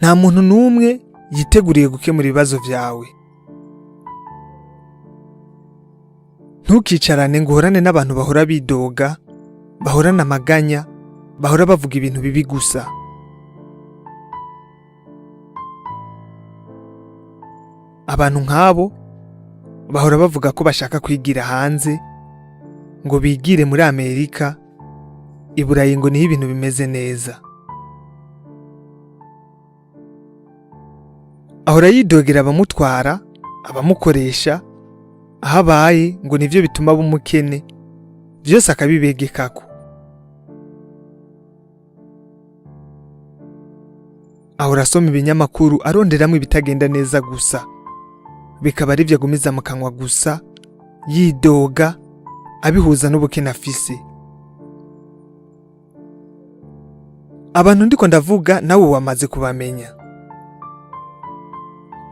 Nta muntu n'umwe yiteguriye gukemura ibibazo vyawe. Ntukicarane ngo uhorane n'abantu bahora bidoga, bahorana amaganya, bahora bavuga ibintu bibi gusa. Abantu nk'abo bahora bavuga ko bashaka kwigira hanze, ngo bigire muri Amerika, i Burayi ngo niho ibintu bimeze neza. Ahora yidogera abamutwara, abamukoresha, aho abaye ngo nivyo bituma aba umukene, vyose akabibegekako. Ahora asoma ibinyamakuru aronderamwo ibitagenda neza gusa, bikaba arivyo agumiza mu kanwa gusa, yidoga, abihuza n'ubukene afise. Abantu ndiko ndavuga nawe wamaze kubamenya.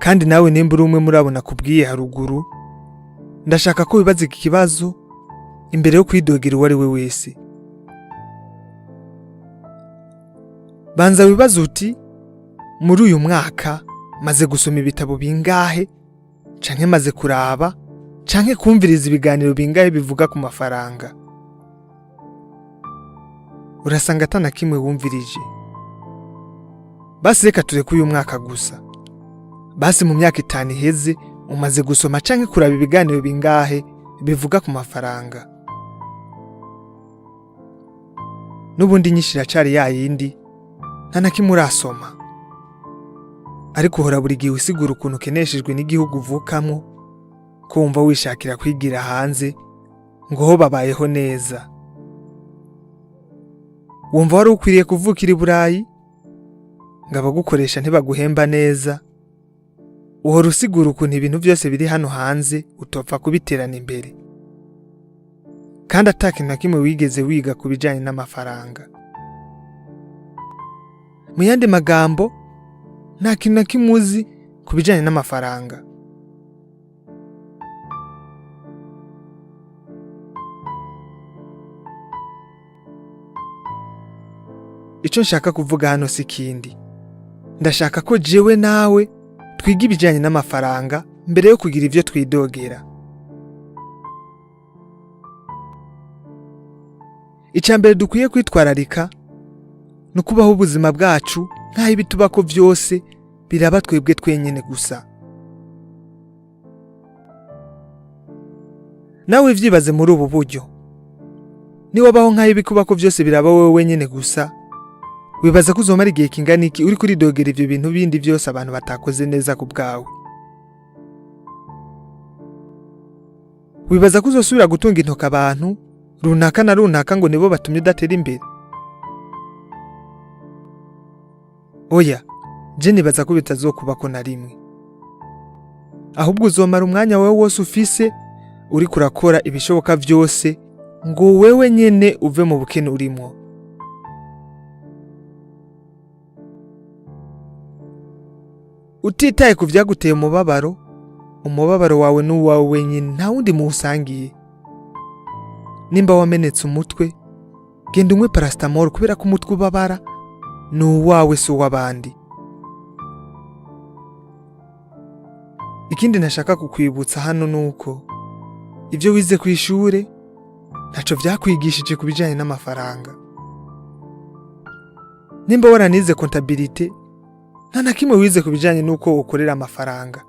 Kandi nawe nimba uri umwe muri abo nakubwiye haruguru, ndashaka ko wibaza iki kibazo imbere yo kwidogera uwo ari we wese. Banza wibaze uti, muri uyu mwaka maze gusoma ibitabo bingahe, canke maze kuraba, canke kumviriza ibiganiro bingahe bivuga ku mafaranga. Urasanga ata na kimwe wumvirije. Basi reka tureke uyu mwaka gusa. Basi mu myaka 5 iheze umaze gusoma canke kuraba ibiganiro bingahe bivuga ku mafaranga. N'ubundi inyishu iracari ya yindi, nta na kimwe urasoma. Ariko uhora buri gihe usigura ukuntu ukeneshejwe n'igihugu uvukamwo, ko wumva wishakira kwigira hanze, ngo ho babayeho neza. Wumva wari ukwiriye kuvukira i Burayi, ngo abagukoresha ntibaguhemba neza. Uhora usigura ukuntu ibintu vyose biri hano hanze utopfa kubiterana imbere, kandi ata kintu na kimwe wigeze wiga ku bijanye n'amafaranga. Mu yandi magambo, nta kintu na kimwe uzi ku bijanye n'amafaranga. Ico nshaka kuvuga hano si ikindi. Ndashaka ko jewe nawe twiga ibijanye n'amafaranga mbere yo kugira ivyo twidogera. Ica mbere dukwiye kwitwararika ni ukubaho ubuzima bwacu nk'aho ibitubako vyose biraba twebwe twenyene gusa. Nawe vyibaze muri ubu buryo. Niwabaho nk'aho ibikubako vyose biraba wewe wenyene gusa, wibaza ko uzomara igihe kingana iki uriko uridogera ivyo bintu bindi vyose abantu batakoze neza ku bwawe? Wibaza ko uzosubira gutunga intoke abantu runaka na runaka ngo nibo batumye udatera imbere? Oya, je nibaza ko bitazokubako na rimwe. Ahubwo uzomara umwanya wawe wose ufise uriko urakora ibishoboka vyose ngo wewe nyene uve mu bukene urimwo. Utitaye ku vyaguteye umubabaro, umubabaro wawe ni uwawe wenyine, nta wundi muwusangiye. Nimba wamenetse umutwe, genda unywe paracetamol kubera ko umutwe ubabara ni uwawe si uw'abandi. Ikindi ntashaka kukwibutsa hano ni uko ivyo wize kw'ishure ntaco vyakwigishije ku bijanye n'amafaranga. Nimba waranize comptabilité, nta na kimwe wize ku bijanye n'uko ukorera amafaranga.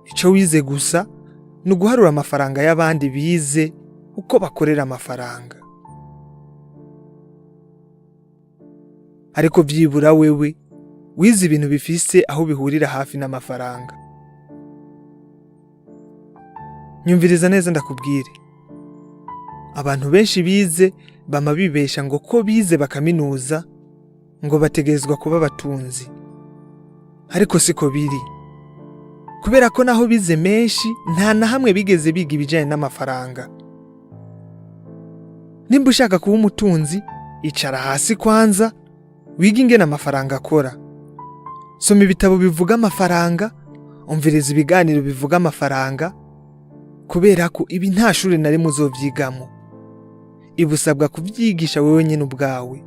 Ico wize gusa ni uguharura amafaranga y'abandi bize uko bakorera amafaranga. Ariko vyibura wewe wize ibintu bifise aho bihurira hafi n'amafaranga. Nyumviriza neza ndakubwire. Abantu benshi bize bama bibesha ngo ko bize bakaminuza ngo bategerezwa kuba abatunzi. Ariko siko biri. Kubera ko naho bize menshi nta na hamwe bigeze biga ibijanye n'amafaranga. Nimba ushaka kuba umutunzi, icara hasi kwanza wige ingene amafaranga akora. Soma ibitabo bivuga amafaranga, umviriza ibiganiro bivuga amafaranga, kubera ko ibi nta shure na rimwe uzovyigamo. Ibi usabwa kuvyigisha wewe nyene ubwawe.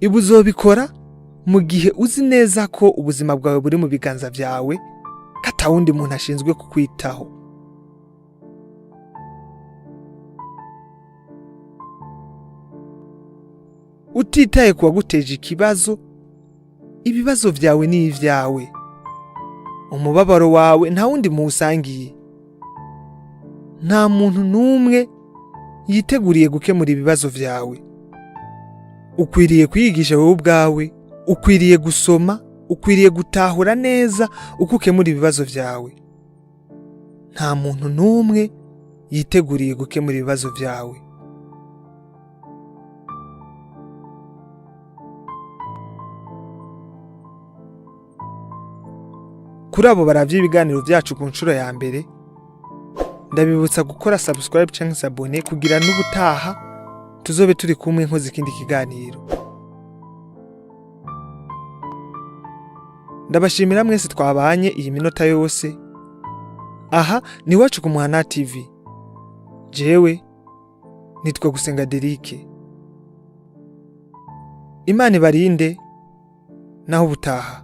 Ibi uzobikora mu gihe uzi neza ko ubuzima bwawe buri mu biganza byawe, ko atawundi muntu ashinzwe kukwitaho. Utitaye ku waguteje ikibazo, ibibazo byawe ni ibyawe. Umubabaro wawe nta wundi muwusangiye. Nta muntu n'umwe yiteguriye gukemura ibibazo byawe. Ukwiriye kwiyigisha wowe ubwawe, ukwiriye gusoma, ukwiriye gutahura neza uko ukemura ibibazo byawe. Nta muntu n'umwe yiteguriye gukemura ibibazo byawe. Kuri abo baravye ibiganiro byacu ku nshuro ya mbere, ndabibutsa gukora subscribe canke s'abonner kugira n'ubutaha tuzobe turi kumwe nkoze ikindi kiganiro. Ndabashimira mwese twabanye iyi minota yose. Aha ni iwacu ku Muhana TV. Jewe nitwa Gusenga Derike. Imana ibarinde naho ubutaha.